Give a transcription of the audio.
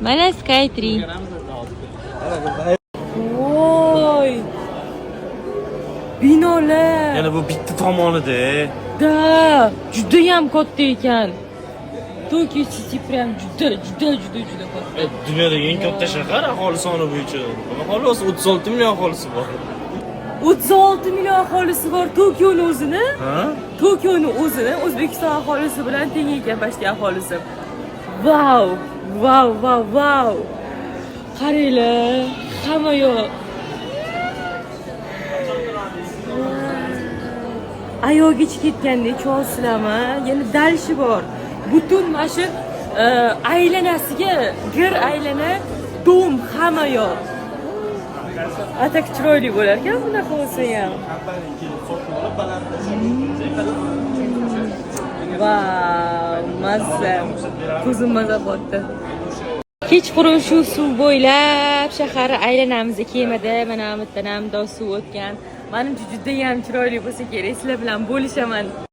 Mana Skytree. Voy! Binolar. Yana bu bitta tomonida. Да, judayam katta ekan. Tokyo City прям juda, juda, juda, juda katta. Dunyodagi eng katta shahar aholi soni bo'yicha. Nima xolos, 36 million aholisi bor. 36 million aholisi bor Tokioni o'zini. Ha? Tokioni o'zini O'zbekiston aholisi bilan teng ekan почти aholisi. Vau, vau, vau, vau. Qaranglar, hamma yoq. Oyog'icha ketgandek tushunyapsizlarmi? Yana дальше bor. Butun mana shu aylanasiga gir aylana дом hamma yoq. А так chiroyli bo'lar ekan bunaqa bo'lsa ham. Vau, mazza. Ko'zim maza qilyapti. Kechqurun shu suv bo'ylab shaharni aylanamiz kemada. Mana bu yerdan ham suv o'tgan. Manimcha, juda ham chiroyli bo'lsa kerak. Sizlar bilan bo'lishaman.